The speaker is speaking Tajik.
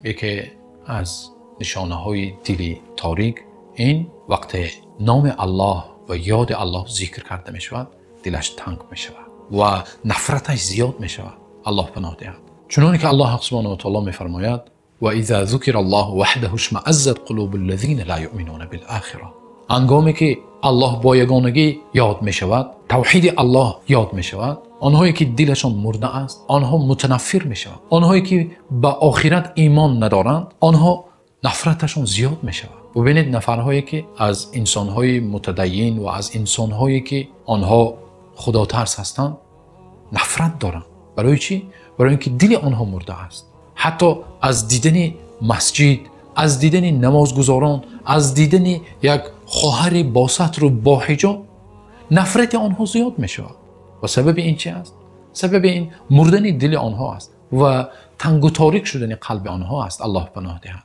Яке аз нишонаҳои дили торик ин вақте номи Аллоҳ ва ёди Аллоҳ зикр карда мешавад, дилаш танг мешавад ва нафраташ зиёд мешавад. Аллоҳ паноҳ диҳад. Чунонки Аллоҳ субҳонаҳу ва таъоло мефармояд: وَإِذَا ذُكِرَ اللهُ وَحْدَهُ اشْمَأَزَّتْ قُلُوبُ الَّذِينَ لَا يُؤْمِنُونَ بِالْآخِرَةِ. Ҳангоме ки Аллоҳ бо ягонагӣ ёд мешавад, тавҳиди Аллоҳ ёд мешавад, онҳое ки дилашон мурда аст, онҳо мутанаффир мешаванд. Онҳое ки ба охират имон надоранд, онҳо нафраташон зиёд мешавад. Бубинед нафарҳое ки аз инсонҳои мутадайин ва аз инсонҳое ки онҳо худотарс ҳастанд, нафрат доранд. Барои чӣ? Барои инки дили онҳо мурда аст. Ҳатто аз дидани масҷид, аз дидани намозгузорон, аз дидани як хоҳар бо сатр ва бо ҳиҷоб нафрати онҳо зиёд мешавад. Ва сабаби ин чӣ аст? Сабаби ин мурдани дили онҳо аст ва танг ва торик шудани қалби онҳо аст. Аллоҳ паноҳ диҳад.